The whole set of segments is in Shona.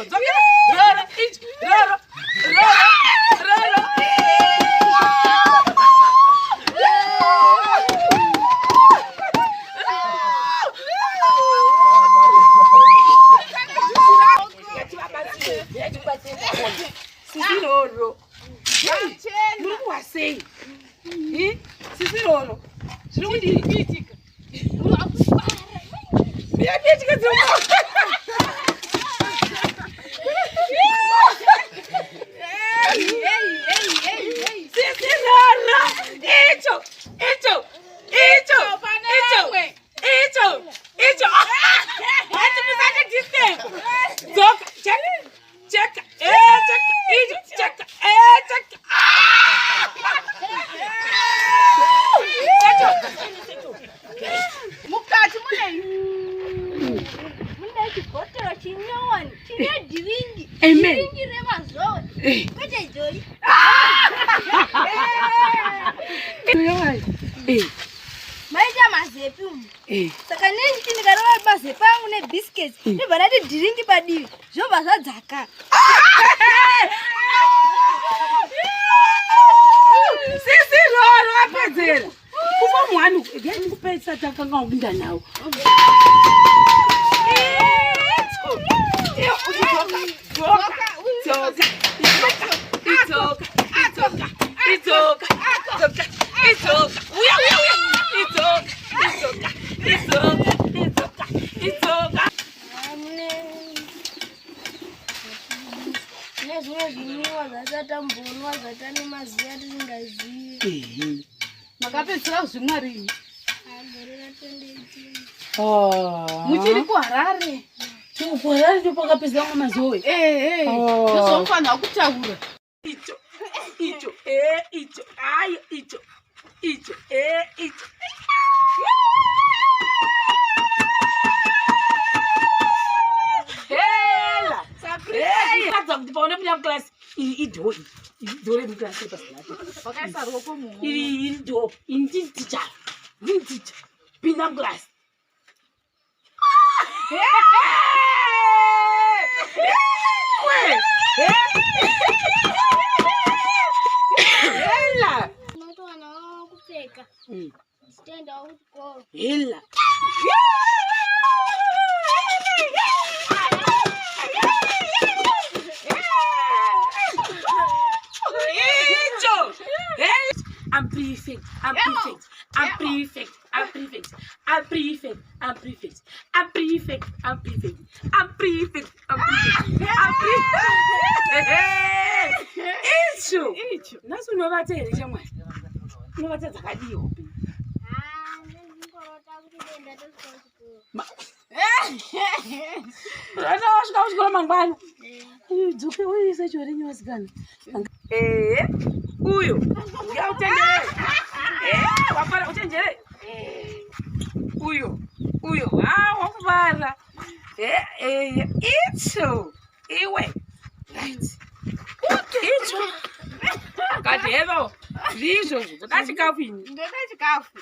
Dzokera. Roro, icho, roro, roro, roro. Sisi Roro. Muri kuwa sei? Sisi Roro. Zviri kundiitika. Sisi Roro. Icho, icho, icho, icho, icho, icho. Hati musati disturb. Dzoka, check, check, eh, check, icho, check, eh, check. Mukati munei? Mune chibhotoro chinyowani chine dhiringi. Amen. Dhiringi remazowe. Kwete joli. Eh, Maita mazepi umu. eh. Saka neni ndikarova mazepi angu nebiscuits. Ndobva ndati dhiringi padivi. Zvobva zvadzaka. Sisi Roro apedzera. Kufa mwani ngeni kupedzisa takanga kupinda nawo. Dzoka, dzoka, idzoka, idzoka, idzoka, idzoka, idzoka. Uya, uya, uya. Idzoka, idzoka, idzoka, idzoka, idzoka. Mune mune zvimwe zvinwiwa zvatatambonwa zvatane maziva tisingazivi. Makapedzisira kuzvimwa rini? Gore ra 2018. Muchiri kuHarare? Kuharare ndipo pakapedzera mamwe mazowe. Ehe. Oh. Ndozvamufanira kutaura. Icho, icho, eh, icho, ayo, icho, icho, eh, icho. Hela! Hey, ratidza kuti paone munya muclass iyi idhoo iyi iyi dhoo remuclass repasinapo Vakaisa ruoko muhomwe. iri iri dhoo ini ndini ticha, ndini ticha, pinda muclass. Hela! Unotowana kupfeka. Tichiendawo kuchikoro. Hela! Icho! I'm prefect, I'm prefect, I'm prefect, I'm prefect, I'm prefect, I'm prefect, I'm prefect, I'm prefect, I'm prefect, I'm prefect, I'm prefect. Icho! Icho. Nhasi unovata here shamwari? Unovata dzakadii hope? Ah, ndinongorota kuti dai ndatosvika kuchikoro. Rata wasvika kuchikoro mangwana. Dzoke uise chorinyi vasikana. Ehe, uyo. Uya uchenjere. Eh, wafara uchenjere. Uyo, uyo, ah, wakuvara. Eh, eh, icho. Iwe. Right. Icho. Kati hevo. Ndizvozvo, toda chikafu ini. Ndoda chikafu.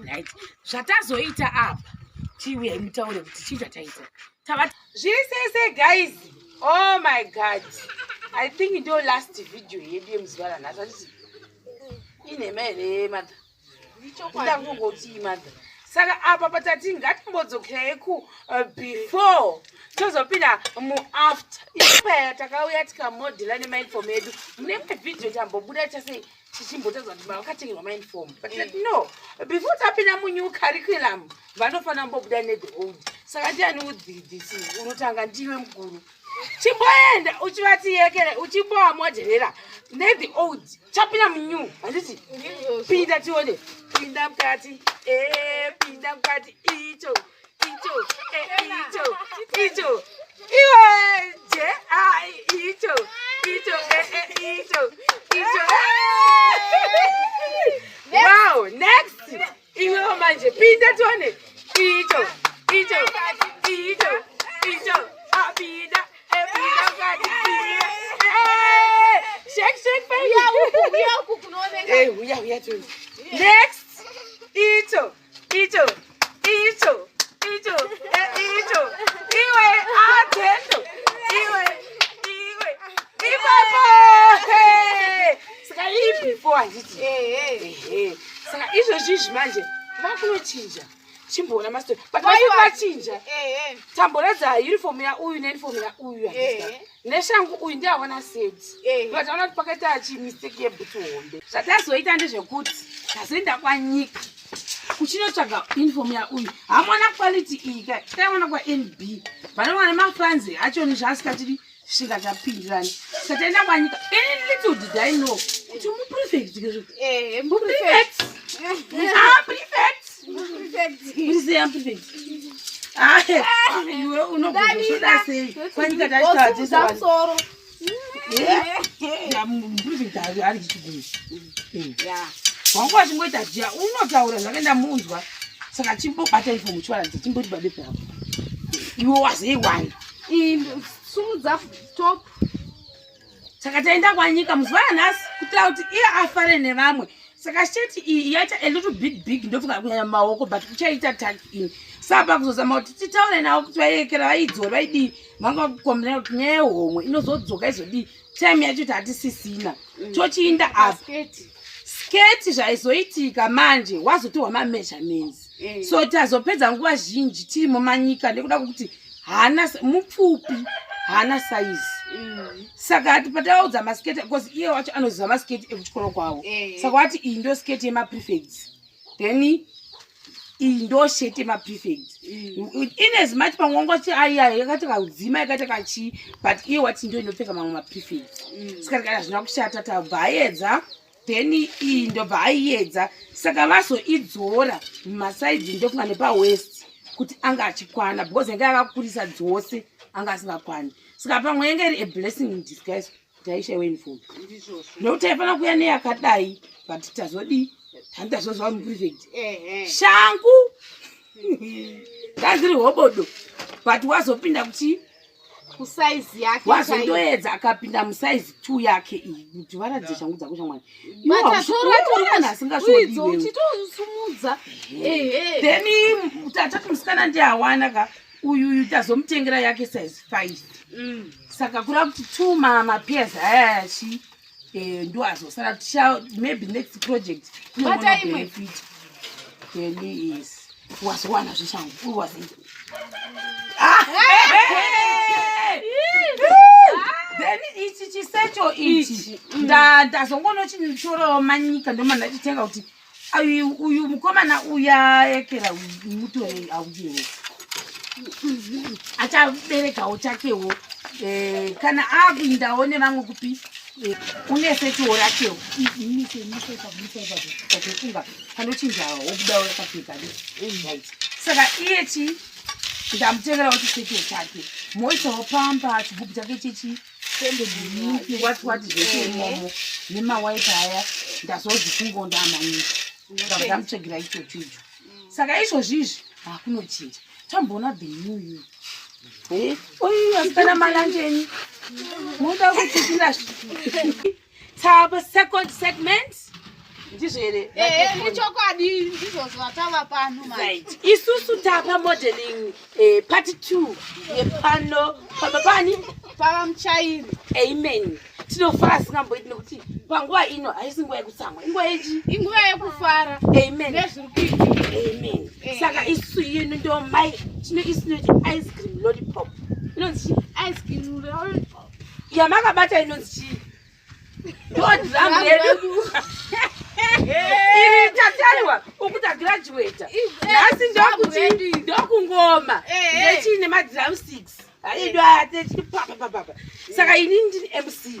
Right. Zvatazoita apa, chiuyai mutaure kuti chii chataita. Tava zviri sei sei guys. Oh my God. I think ndo last video yedu yemuzuva ranhasi. Achiti inhema here mother? Ndoda kungoti mother. Saka apa patati ngatimbodzokerei ku before tozopinda muafter. Ipaya takauya tikamodhela nemauniform edu. Mune imwe video tambobuda chasei tichimbotaridza kuti vakatengerwa mauniform. But mm. No, before tapinda munew curriculum vanofanira kumbobuda nethe old. Saka ndiani udzidzisi unotanga? Ndiwe mukuru. Chimboenda uchivati yekere uchimbovamodherera nethe old. Chapinda munew, handiti? Pinda tione. Pinda mukati. Eh, pinda mukati. Icho, icho, eh, icho, icho. Iwe, je, a, icho, icho, eh, eh, icho, icho. Wow, next. Iwewo manje, pinda tione. Icho, icho, icho, icho. Ah, pinda, eh, pinda mukati. Pinda. Eh, shake, shake, baby. Uya uku kunooneka. Eh, uya, uya tione. Next. Icho, icho, icho, icho, eh, icho. Iwe, atendo. Iwe, Izvozvizvi manje vakunochinja. Chimboona mastori. But vasati vachinja. Tamboradza uniform yauyu neuniform yauyu. Neshangu uyu ndiawana set. But aona kuti pakaita chi mistake yebhutsu hombe. Zvatazoita ndezvekuti tazoenda kwanyika kuchinotsvaga uniform yauyu. Hamwana quality iyi ka. Taiwana kwaNB. Vanowana mafans acho nezvaasikatidi zvisingachapindirani. Saka taenda kwanyika. Ini little did I know kuti muprefect ke. Prefect. Ah, prefect. Uri prefect. Ah, iwe unogona sei? Kwanyika tachita musoro. Ya prefect ari chiguru. Wangu achingoita jiya unotaura zvakaenda munzwa. Saka chimbobata uniform uchivaratidza chimboti babepa rako. Iwe wazeiwana. Sumudza top. Saka taenda kwanyika muzuva ranhasi kuitira kuti iye afare nevamwe. Saka sheti iyi yaita a little bit big ndofunga kunyanya maoko but kuchaita tuck in. Saka pakuzozama kuti titaure navo kuti vaiekera vaidzora vaidii vanga vakukombinira kuti nyaya yehomwe inozodzoka izodii time yacho tatisisina. Tochiinda apa. Sketi zvaizoitika manje wazotorwa mameasurements. So tazopedza nguva zhinji tiri mumanyika nekuda kwekuti haana mupfupi haana saizi. Saka ati patavaudza masiketi because iye wacho anoziva masiketi ekuchikoro kwavo. Saka wati iyi ndo sketi yemaprefects, then iyi ndo sheti yemaprefects. In as much pamwe wangoti aiya yakati kaudzima yakati kachii, but iye wati ndo inopfeka mamwe maprefects. Saka tikati hazvina kushata, tabva aedza, then iyi ndobva aiedza. Saka vazoidzora mumasaizi ndofunga nepawaist kuti anga achikwana because yanga yakakurisa dzose anga asingakwani. Saka pamwe yange iri a blessing in disguise kuti aishaiwe uniform nekuti taifanira kuuya neyakadai, but tazodii handi tazozva muprefect. Shangu ngadziri hobodo, but wazopinda kuti kusaizi yake. Wazondoedza akapinda musaizi 2 yake iyi. Kuti varatidze shangu dzako shamwani. Idzo uchitosumudza. Then tatati musikana ndiawana ka uyuyu tazomutengera yake size 5. Saka kureva kuti two mapairs aya chi ndo azosara. Ticha maybe next project. Bata imwe. Then is wazowana zveshangu uyu wazoita. Then ichi chisecho ichi ndazongonochitorawo manyika ndoma ndachitenga kuti uyu mukomana uya ekera mutore auyewo achaberekawo chakewo kana akuindawo nevamwe kupi une sechiwo rakewo pazofunga panochinja wobudawo yakapfeka. Right, saka iye chi ndamutengerawo chisechiwo chake, moisawo pamba chigubhu chake chechi wati wati zvese imomo nemawaipa aya. Ndazozvifungawo ndamanyika ndabva ndamutsvagira ichocho icho. Saka izvozvizvi hakunochinja tamboona the new you. Oyi asikana malanjeni munoda kuchitinda tapa second segment ndizvo here? Ichokwadi, ndizvo zvatava pano manje. Right, isusu tapa modeling part 2 yepano pamba pani. Pava muchairi. Amen. Tinofara singamboiti nekuti panguva ino haisi nguva yekutsamwa, inguva yechi Inguva yekufara. Amen. Nezviri kuitika. Amen. Saka isusu ino ndo mai tino isu inoti ice cream lollipop inonzi chii? Ice cream lollipop. Yamakabata inonzi chii? Ndo drum redu iri tatariwa uku tagraduata nhasi ndokuti ndokungoma nechii nemadrum sticks aidu aya techipapapapapa. Saka ini ndini MC,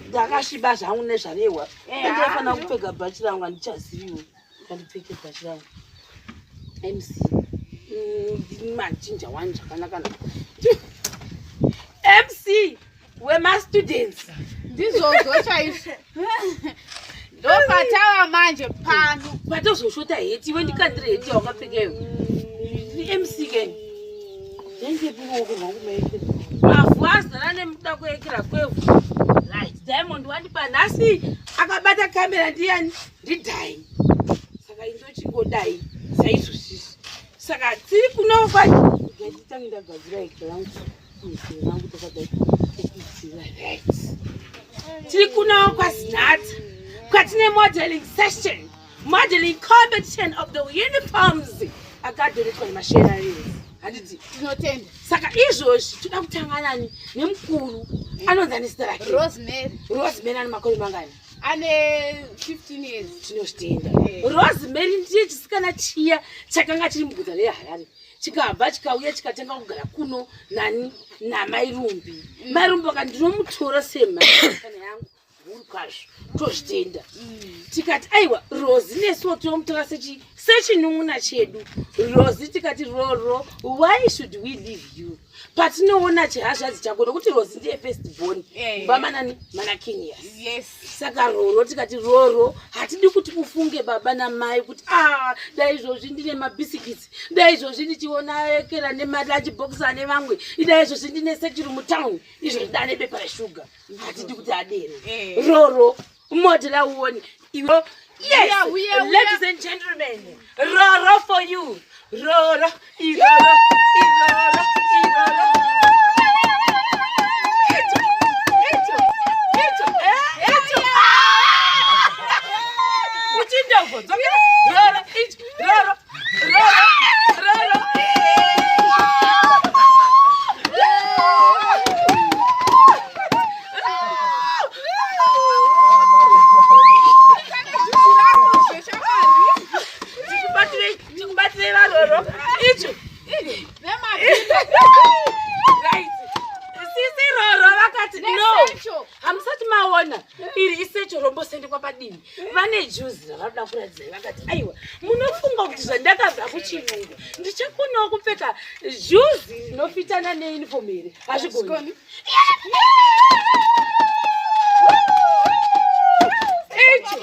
ndakasviba zvangu nezvarehwa. Ndinofanira kupfeka bhachi rangu, handichaziviwo kandipfeke bhachi rangu. MC ndini machinja wani zvakanaka. MC wemastudents. Ndizvozvo chaizvo, ndopatava manje pano. Patozoshota heti, iwe ndikandire heti yawakapfekayo. MC keni ndengepiruoko rwangu maekera mavhu azara nemuda kuekera kwevhu. Right, Diamond wandipa nhasi akabata kamera ndiyani? Ndidhai. Saka indochingodai saizvozvizvi. Saka tiri kunova nditange ndagadzira ekera rangu rangu takadai ekuitira. Right, tiri kuno kwaZinatha kwatine modeling session. Modeling competition of the uniforms akadonetwa nemasherarins, handiti? Tinotenda. Saka izvozvi toda kutanga nani? Nemukuru anonzi ane zita rake? Rosemary. Rosemary ane makore mangani? Ane 15 years. Tinozvitenda. Eh. Rosemary ndiye chisikana chiya chakanga chiri muguta reHarare, chikabva chikauya chikatanga kugara kuno nani? NamaiRumbi. Mairumbi vakati, "Ndinomutora semhana yangu huru kwazvo." Tozvitenda. Tikati, "Aiwa, Rosi nesuwo tinomutora sechinun'una chedu." Rosi tikati, "Roro, why should we leave you patinoona chihazvadzi chako?" Nokuti Rosi ndiye first born mumba manani? Mana Kenias. Saka Roro, tikati, "Roro, hatidi kuti ufunge baba namai kuti a dai izvozvi ndine mabhisikitsi, dai izvozvi ndichionekera nemalunch box ane vamwe, dai izvozvi ndine satchel mutown, izvozvi dane bepa reshuga." Hatidi kuti adero. Roro, modela uone iwe. Yes. Uya, uya, uya. Ladies and gentlemen, Roro for you. Roro, iroro, iroro, iroro. Icho, icho, icho, eh, icho. Ah! Uchindoko, dzokera. Roro, icho, roro, roro, roro. Tikubatirei, tikubatirei varoro. Icho. Right. Sisi Roro vakati no. Nesecho. Hamusati maona iri isecho rombosendekwa padivi. Vane juzi ravanoda kuratidzai. Vakati, "Aiwa, munofunga kuti zvandakabva kuchirungu ndichakonawo kupfeka juzi rinofitana neuniform here? Hazvigoni." Icho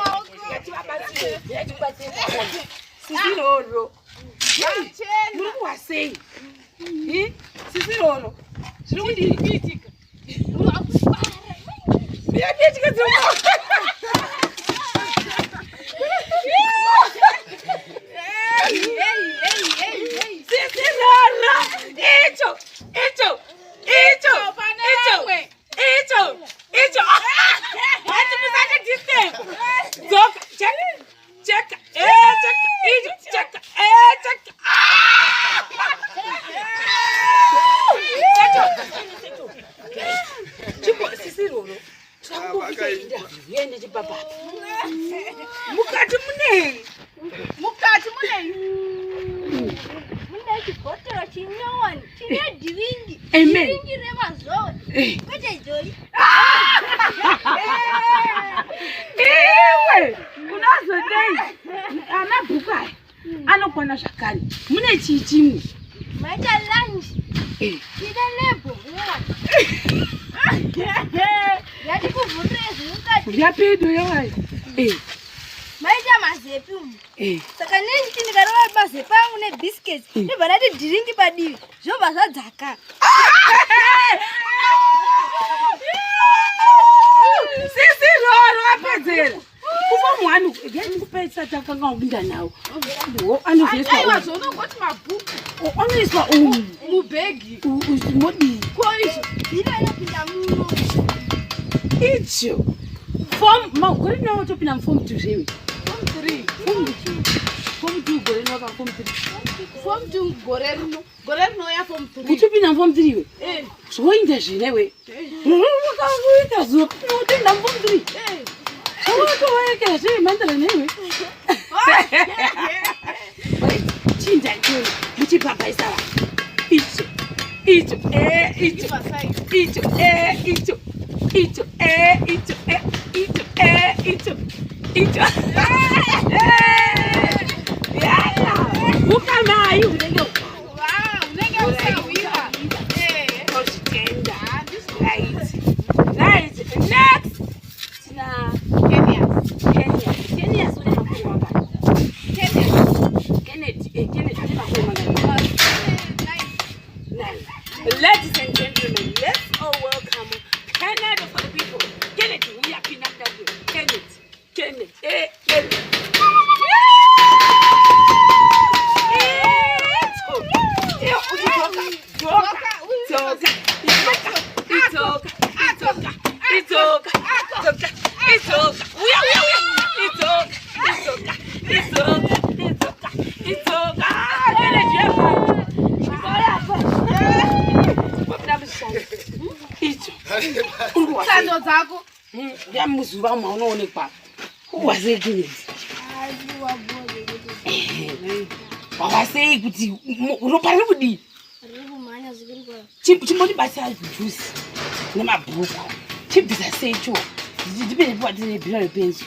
ngativabatsire, ngatibatsire. Sisi Roro, muri kuwa sei? Hi? Sisi Roro, zviri kudii kuitika? Yapiitika. Sisi Roro, icho, icho, icho, Pane icho, vamwe. icho, icho. Hati musati disturb. Dzoka, cheka, cheka, eh, cheka, icho, cheka, eh, cheka. Ah! Icho, icho. Chipo, sisi Roro, tinokuita interview yende chipapapa. Mukati munei? Mukati munei? Mune chibhotoro chinyowani chine drink. Amen. Drink remazoe, kwete Joy. Iwe unozodei? Ana bhuku aya anokwana zvakare. Mune chii chimwe? Maita lunch chine label nyowani yati kuvhurire zvemukati. Yapedo yawai. Maita mazepi umu. Saka nenjiti ndikarova mazepi angu nebiscuits, ndobva ndati drink padivi, zvobva zvadzaka. Sisi Roro apedzera kuform one kupedzisa takanga kupinda nawo. Aiwa, Anozoiswa zvonongoti mabhuku anoiswa umu. Mubhegi. Modii? Ko izvo? Ino inopinda muno. Icho form magore nawo topinda muform two zvewe. Form 3. Form two gore rinowaka form three. Form 2 gore rino, gore rinouya form 3. Uchipinda muform three iwe? Eh. Zvoinda zvine we. Rwakaita zuva utoenda muform three. Zvawatowaekera zvemhandara newe. Chinja ichoyo muchibhabhaisa vanhu. Icho, icho, e icho, icho, e icho, icho, e icho, e icho, e icho, icho. Yaya, ukamai unenge Unenge usahwira. tozvitenda. Right, next tina Kenya. Kenya une makore mangani? Kennedy, eh, Kennedy ane makore mangani? 9. Ladies and gentlemen, let's all welcome Kennedy for the people. Kennedy, we are pinda. Kennedy, Kennedy, eh, Kennedy. Icho. Sando dzako. Yamuzuva maunoonekwa. Wazei Kennedy? Wawasei kuti ropa riri kudii? Chimbondibatsira juice nemabhuku. Chibvisa secho. Ndipe ndibhira repenzi.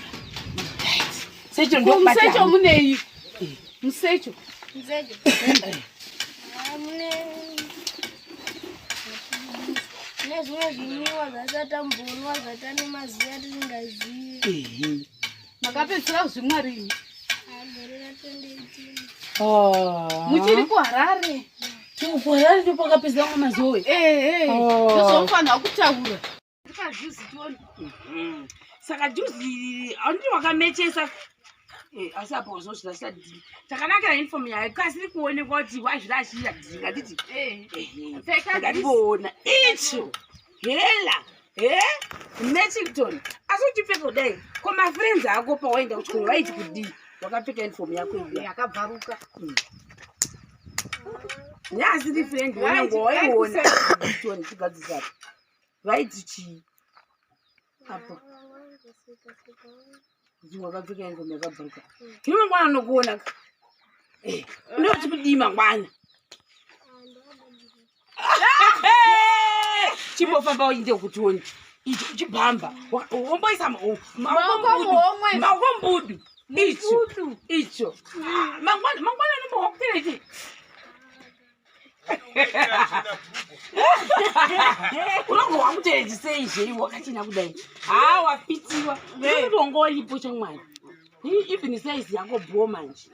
Secho ndokubata. Musecho munei? Musecho. Musecho. Mune nezvimwe zvinwiwa zvatatambonwa zvatane maziva tisingazivi. Makapedzisira kuzvimwa rini? Gore ra 2018. Muchiri kuHarare? Kuharare ndipo pakapedzisira kumwa mazowe. Ehe. Ndozomufanira kutaura. Saka juzi anditi wakamechesa asi apa wazozvirasira dhiri. Takanakira uniform yayo kasiri kuonekwa kuti wazvirashira dhiri ngatiti. Pfeka Ngatimboona icho hela he Mechington asi uchipfeka kudai ko mafriends ako pawaenda kuchikoro vaiti kudii wakapfeka uniform yako iya Yakabvaruka. Nhasi friend wangu waiona tione tigadzisa apa vaiti chii apa kuti wakapfeka uniform yakabvaruka hino mangwana unokuona ka unoti kudii mangwana chimbofamba uinde kuti icho uchibhamba womboisa Maoko muhomwe. maoko mbudu icho icho mangwana mangwana unombohwa kutereki unongohwa kutereki sei zvei wakachena kudai ha wafitiwa unongoripo chamwari even size yako bho manje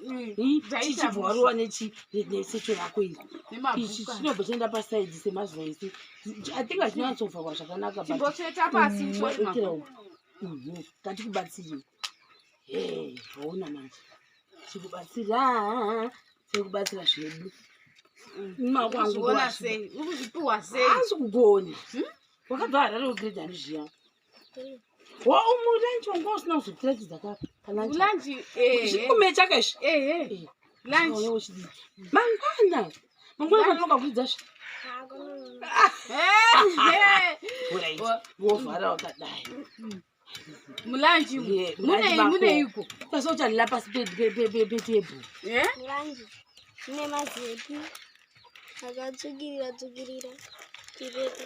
chichibva warova nesecho rako iri ichi chinobva chaenda pasaidi semazuva ese. I think hachinyatsovharwa zvakanaka but Chimbotsveta pasi Ekera uku. Ngatikubatsire. Waona manje tikubatsira tikubatsira zvedu. Maoko angu Ukuzviona ndoasviba. sei? Ukuzvipiwa sei? Haasi kugona. Wakabva Harare wegrade ani zviya? Umulanchi wanga usina kuzotiratidza ka palanchi. Lunch Zvikumecha ka izvi. Ehe. Lunch. Auya uchidii? Mangwana. Mangwana panonoka kuridza zve. Alright. Wovhara wakadai. Mulunch Yeah, munei mulanji mako. muneiko? Tasochalila pasi petebhuru. Eh? Mulanji mune mazepi akatsvukirira tsvukirira chipepa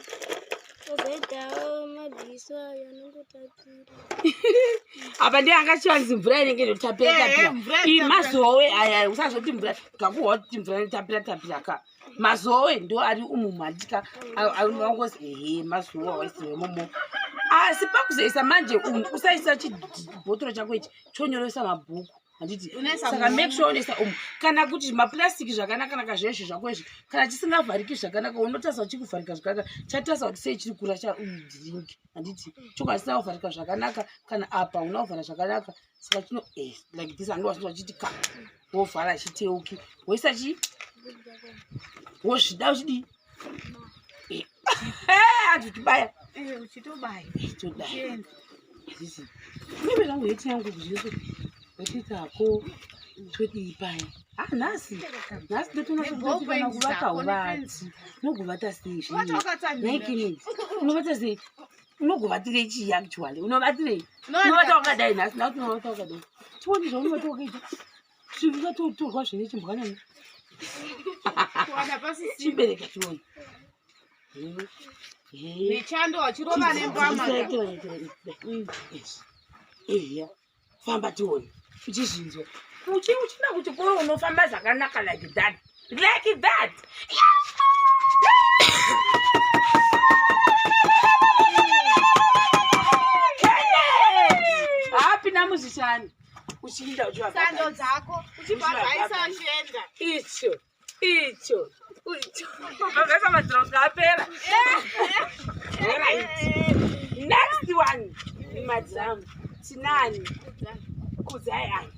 kozoitawo mabhiso ayo anongotapira. Apa ndiye angachiwanzi mvura inenge inotapira tapira. Mvura Iyi inotapira. mazowe aya usazoti mvura kakuhwa kuti mvura inotapira tapira ka. Mazowe ndo ari umu mandika anongozi ehe mazowe awaisiwe imomo. Asi pakuzoisa manje umu usaisa chibhotoro chako ichi chonyoresa mabhuku. Handiti Unoisa saka mumu. make sure unoisa umu kana kuti mapurasitiki zvakanaka zvezvo zvako izvi kana chisingavhariki zvakanaka unotarisa kuti chikuvharika zvakanaka chatarisa kuti sei chiri kura chadhiringi handiti choko chisina kuvharika zvakanaka kana apa una kuvhara zvakanaka saka chino like this anenge wachinzwa chiti ka wovhara chiteuki woisa chi wozvida uchidii anzi uchibaya. Uchitobaya. Todai. Chienda. Handiti mebe zvangu heti yangu zvese yatitako todii paya. Ah, nhasi nhasi ndotoona kana kuvaka dzako uvati unogovata sei Uvati wakatsamira. zvinaikinidzi unovata sei unogovatirei chii actually unovatirei Unovata unovata wakadai nhasi nhasi unovata wakadai tioni zvaunovata wakaita zvikatotorwa zvine chimbwanani. Kuwana pasisina. Chibereka tioni. Nechando wachirova nembama. Eya famba tione uchizvinzwa uchinda kuchikoro unofamba zvakanaka like that, like that. Hapina muzvishani uchiinda Sando dzako. Uchibva uchienda. Icho icho icho mabvesa madhirosi apera. Alright. Next one, madam. Tinani? Kudzai ani?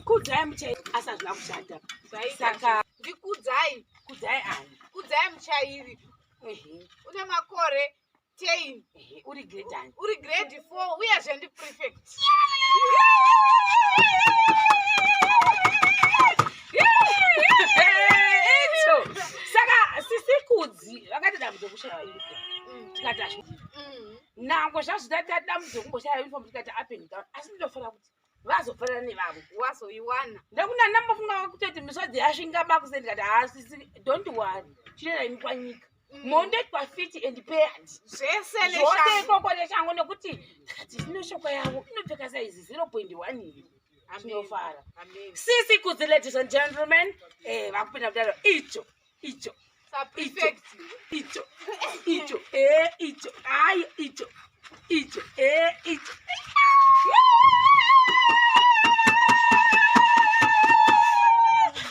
Kudzai muchai asi hazvina kushata. Saka Ndikudzai. Kudzai ani? Kudzai Muchairi. Une makore 10. Ehe, uri grade ani? Uri grade 4 uyezve ndiprefect. Icho. Saka sisi Kudzi vakati dambudziko kushaya uniform. Tikati azvi nango zvazvitati dambudziko kumboshaya uniform, tikati up and down, asi ndinofanira kuti vazofanana nevamwe. Wazoiwana. Ndakuna ndambofunga kutoti misodzi yasvinga makuse, ndikati haasisi, don't worry, chinoenda imi kwanyika mondoitwa fit and paired zvese zvose neshangu. Ikoko neshango, nekuti tikati ino shoko yavo inopfeka saizi 0.1 iyi. Tinofara. Amen. Sisi Kudzi, ladies and gentlemen, vakupinda kudaro, icho icho Saprefect. Icho icho, icho, ayo, icho icho, icho.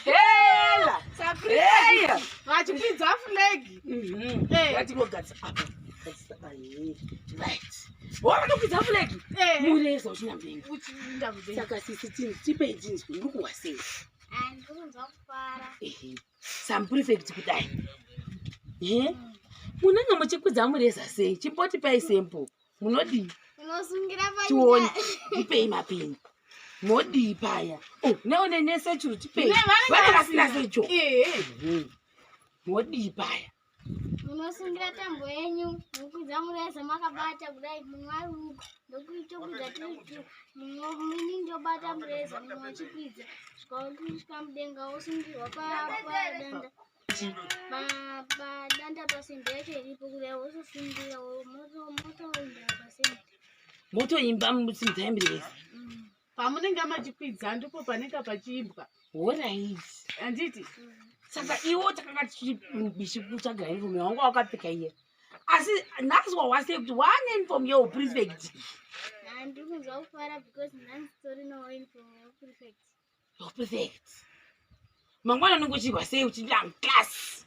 Hela. Saprefect vachikwidza flag. Ngatingogadzisa apa, gadzisa, aye, right, wavanokwidza flag, mureza uchinda mudenga. Uchinda mudenga. Saka sisi, tipei tinzwi, muri kuwa sei? Ndikunzwa kufara. Ehe, samuprefect kudai, he, munenge muchikwidza mureza sei? Chimbotipai sample, munodii? Unosungira. Tione, tipei mapeni, modii paya? Oh, neone nesechuru, tipei. Ne, vanenge vane vasina vasina. secho. Modii paya? Munosungira tambo yenyu, mokwidza mureza makabata kudai, mumwe ari uku ndokuitokwidza tiri, mumwe mini ndobata mureza, mumwe achikwidza kusvika mudenga, wosungirwa padanda, padanda pasimbi yacho iripo kudai, wotosungira, motoenda pasimbi. Motoimba simudzai mureza. Pamunenge machikwidza ndipo panenge pachiimbwa. Alright. Handiti? Saka iwo takanga tichiri bishi kutsvaga uniform yawanga wakapfeka iye, asi nhasi wawasei kuti wane uniform yeuprefect? Ndiri kunzwa kufara because ndanditorinawo uniform yeprefect. Yeuprefect, mangwana unenge uchirwa sei uchipinda muclass?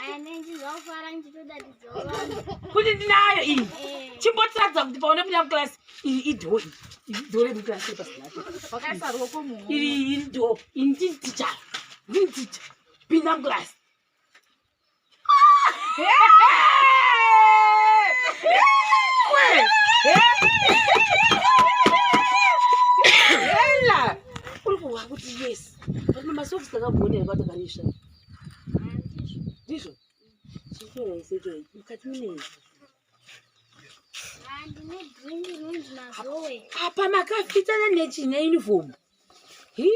Aya, ndichinzwa kufara, ndichitodatidzawo vanhu. Kuti ndinayo iyi. Eh. Chimbotiratidza kuti paunopinda muclass, iyi idoor, iyi iyi door remuclass iri pasinacho. Wakaisa ruoko muhomwe. Iri iri door, ini ndini ticha, ndini ticha, pinda muclass. Ela uri kuwa kuti yes, but masokisi takagona here kwatakarisha? Ndizvo, chitora isecho mukati munei? Ndine drink inonzi Mazoe. Apa makafitana nechi neuniform, hi,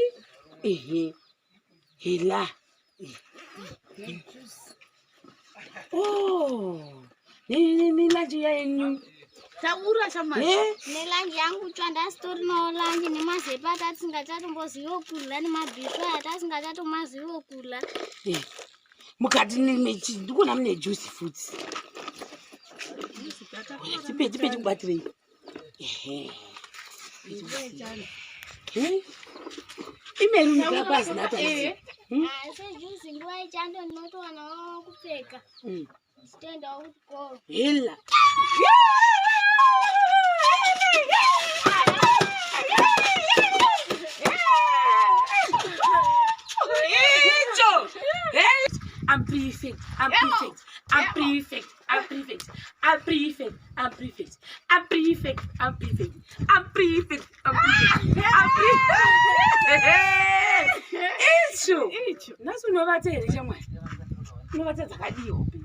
ehe, hela. Oh, nelunch yenyu. Taura shamwari. Nelunch yangu tsva, ndasitorinawo lunch nemazepa atatisingachatombozviwo kurya, nemabhisvo atatisingachatomaziwo kurya. Mukati ndikuona mune juice futi. Tipe, tipe, tikubatirei. Ehe. Imeruni kapazinata. Sejuice nguva ichando ndinotowanawo kupfeka ndichitoendawo kuchikoro. Hela. Icho. I'm prefect. I'm prefect. I'm prefect. I'm prefect. I'm prefect. I'm prefect. I'm prefect. I'm prefect. I'm prefect. I'm prefect. I'm prefect. Icho. Icho. Nhasi unovata here shamwari? Unovata dzakadii hope?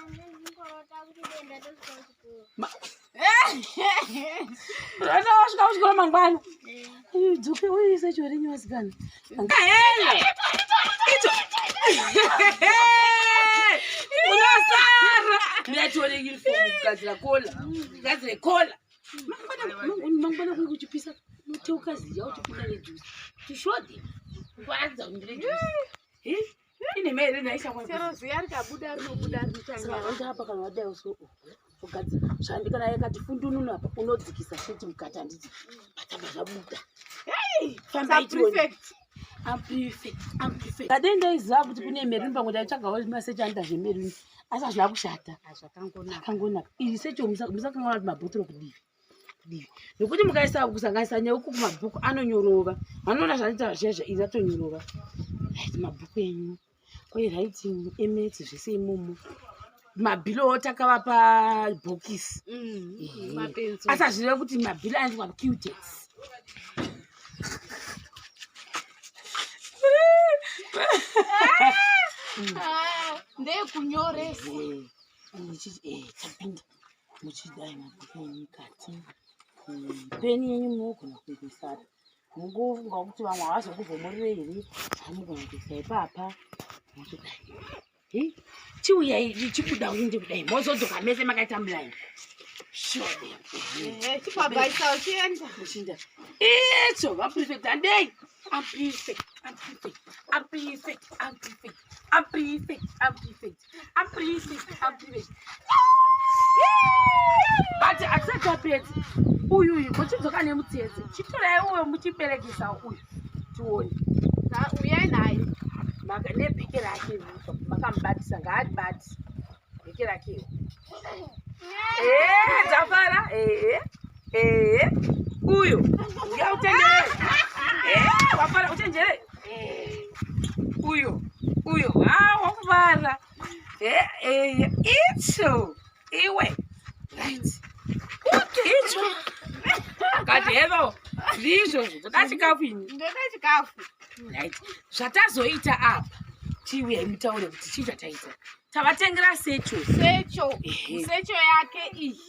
Ndingorota kuti denda tosvika kuchikoro. Rata wasvika kuchikoro mangwana. Dzoke uise chorenyu vasikana. Hela. Icho. Unosara. Ndatione uniform, kugadzira collar. Gadzire collar. Mangwana, mangwana kuri kuchipisa, unoteuka ziya uchipinda nejuice. To show them. Kuratidza kuti ndine juice. Eh? Ine mere naisha kwa. Chero ziya rikabuda rinobuda rinochanyara. Apa kana wadai so ugadzira zvandi, kana yakati fundununu apa, unodzikisa sheti mukati, handiti? Patamba zvabuda. Fambai tione. Saprefect. I'm prefect, I'm prefect. Kadai ndaiziva kuti kune maroon, pamwe ndaitsvagawo masecho anoita zvemaroon, asi hazvina kushata. Zvakangonaka. Akangonaka iri secho. Musakanganwa kuti mabhotoro kudivi kudivi, nekuti mukaisa kusanganisa neuku kumabhuku anonyorova, vanoona zvanoita zvezvo, iri ratonyorova. Right, mabhuku enyu kwe writing, emaths, zvese imomo. Mabhilowo takavapa bhokisi. Mapenzi. Asi hazvireve kuti mabhilo anoitwa Cutex. Ndeyekunyoresa. Chapinda muchidai mabhuku enyu mukati. Peni yenyu munogona kuisa, mungofunga kuti vamwe havazokuvhomorere here, hamugona kuisa ipapa mochidai. Chiuyai, chibuda uinde kudai, mozodzoka mese makaita mulaini. Sure. Chipabhaisa uchienda. Uchinda. Icho, vaprefect handei. I'm prefect, I'm prefect, I'm prefect, I'm prefect, I'm prefect, I'm prefect, I'm prefect, I'm prefect. But hatisati tapedza. Uyu uyu kochidzoka nemutsetse. Chitorai uyo muchiperekesa uyu. Tione. Uyai naye. Maka nebheke rake makamubatisa ngaaribate. Bheke rake. Eh, tafara. Eh. Eh. Uyu. Uya uchenjere. Eh, wafara uchenjere. Eh. Uyu. Uyu. Ah, wakufara. Eh, eh, icho. Iwe. Right. Icho. Kati hevo. Ndizvo zvoda chikafu ini. Ndoda chikafu. Right. Zvatazoita apa. Chiuyai mutaure kuti chii chataita. Tavatengera secho. Secho. Secho yake iyi.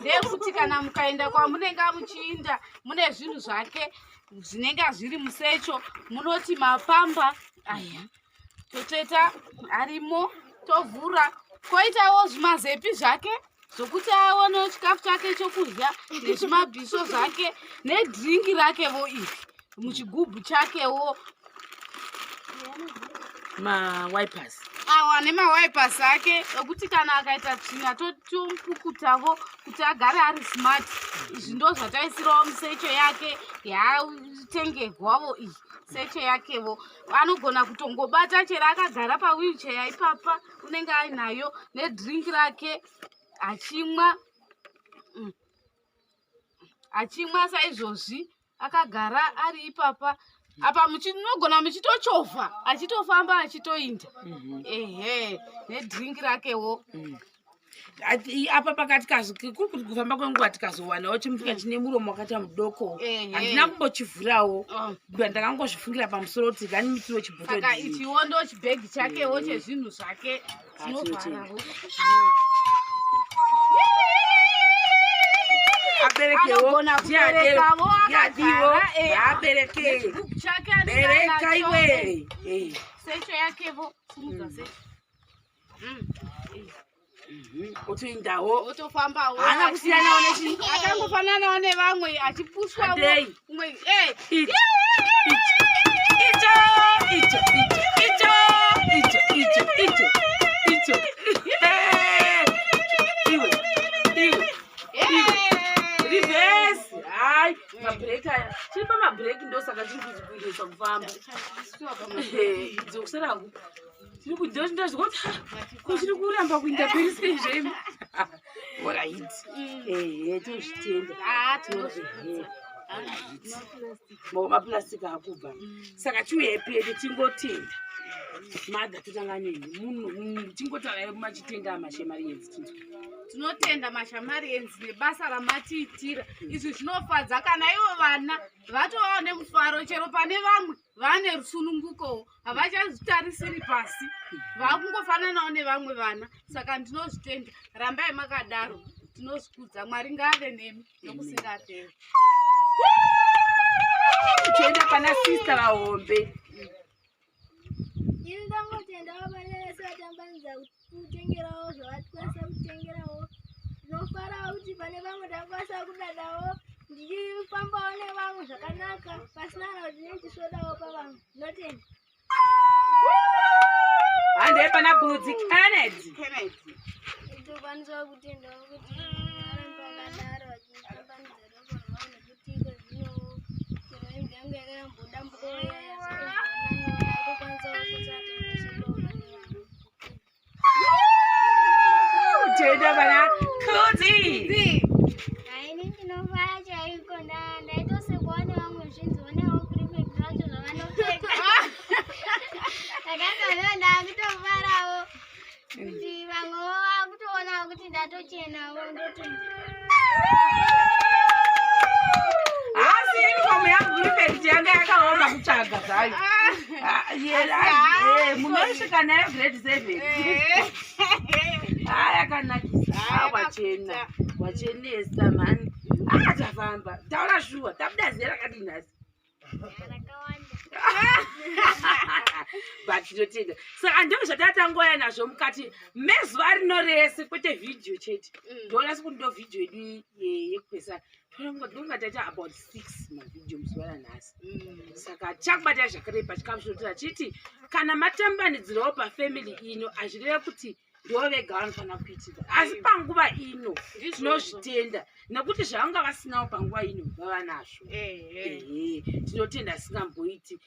Ndeyekuti kana mukaenda kwamunenge muchiinda mune zvinhu zvake zvinenge zviri musecho, munoti mapamba aya totsveta arimo, tovhura, koitawo zvimazepi zvake zvokuti aonewo chikafu chake chokudya nezvimabhiso zvake nedhiringi rakevo iri muchigubhu chakewo. Mawipers. Awa nemawipers ake ekuti kana akaita tsvina tomupukutavo kuti agare ari smart. Izvi ndo zvataisirawo musecho yake yaatengegwavo iyi secho yakevo. Anogona kutongobata chero akagara pawheelchair ipapa, unenge ainayo nedhiringi rake achimwa. Achimwa saizvozvi akagara ari ipapa apa, munogona muchitochovha achitofamba achitoinda. Ehe, nedhiringi rakewo. Apa pakati kuri kuti kufamba kwenguva tikazowanawo chimufuka chine muromo wakaita mudoko. Handina kumbochivhurawo. Ndakangozvifungira pamusoro kuti ganimitiwo chibhoto. Saka ichiwo ndo chibhegi chakewo chezvinhu zvake chinovharawo. Aberekewo. Anogona kuberekawo Yadiwo. akagara, Abereke. nechigubhu chake anenge Bereka ainacho. iwe. Secho yakevo, simudza secho. Otoindawo. Otofambawo. Haana kusiyanawo Akangofananawo nevamwe achipushwawo. Handei. Umwe Icho, icho, icho, icho, icho, icho, icho, icho. Iwe, iwe. Reverse. Hayi, mabhireki aya. Tiri pamabhireki, ndosaka tiri kuendesa kufamba. Dzokuseraku. Tiri kundozvoti ko chiri kuramba kuinda mberi sei zvemi. Alright. Ehe, tozvitenda. Ah, tinozvikudza. Maplastic akubva. Saka chiuye pedu tingotenda. Madha, totanga neni. Munhu tingotaura machitenda amashamarians tinzwa. Tinotenda mashamarians nebasa ramatiitira. Izvi zvinofadza kana ivo vana vatovawo nemufaro, chero pane vamwe vane rusunungukowo, havachazvitarisiri pasi, vakungofananawo nevamwe vana. Saka ndinozvitenda, rambai makadaro, tinozvikudza. Mwari ngaave nemi nokusingaperi. Tienda pana sister vahombe. Ini ndangotendawo vana vese vatambanidza kutengerawo zvavatikwanisa kutengerawo. Ndinofarawo kuti pane vamwe ndakwanisa kudadawo ndichifambawo nevamwe zvakanaka, pasina kana kuti ndinechisvodawo pavamwe. Ndinotenda. Handei pana Budzi Kennedy. Ndinokwanisawo kutendawo kuti varamba vakadaro vachitambanudza ruoko rwavo, nekuti iko zvino chero hembe yangu yakambodambukawo ndatokwanisawo kusati ndisvodawo pane vamwe. Tenda pana Kudzi. Haini, ndinofara chaiko. Ndaitosekwawo nevamwe zvinzi onewo prefect vacho zvavanopfeka. Ndakazoneo ndakutofarawo kuti vamwewo vakutoonawo kuti ndatochenawo. Ndotenda. Asi uniform yangu prefect yanga yakaoma kutsvaga zvayo. Ah, munosvika nayo grade 7. Ha, yakanakisa. Ha, wachena, wachenesa mhani. Ah, tafamba, taura shuwa, tabuda ziya rakadii nhasi? Rakawanda. But tinotenda. Saka ndo zvatatangoya nazvo mukati mezuva rino rese, kwete vhidhiyo chete. Ndoona sekuti ndo vhidhiyo yedu yekupesa. Ndonga taita about 6 mavhidhiyo muzuva ranhasi. Saka tichakubatai zvakare pachikamu chinotera chiti kana matambanidzirawo pafamily ino, hazvireve kuti ndo vega vanofanira kuitika, asi panguva ino tinozvitenda nekuti zvavanga vasinawo panguva ino vava nazvo. Ehe, tinotenda singamboiti.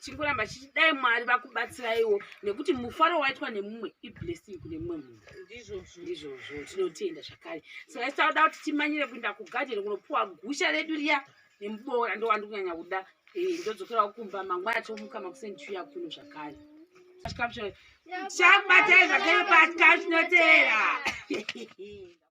Chingoramba chichi dai Mwari vakubatsiraiwo, nekuti mufaro waitwa nemumwe iblessing kune mumwe munhu. Ndizvozvo. Ndizvozvo, tinotenda zvakare. Saka isi tauda kuti timanyire kuenda kugadheni kunopuwa gusha redu riya nemuboora, ndo wandi kunyanya kuda. Ndodzokerawo kumba mangwana, tomuka makuseni tiuya kuno zvakare. Chikamu chakubatai zvakare pachikamu chinotera.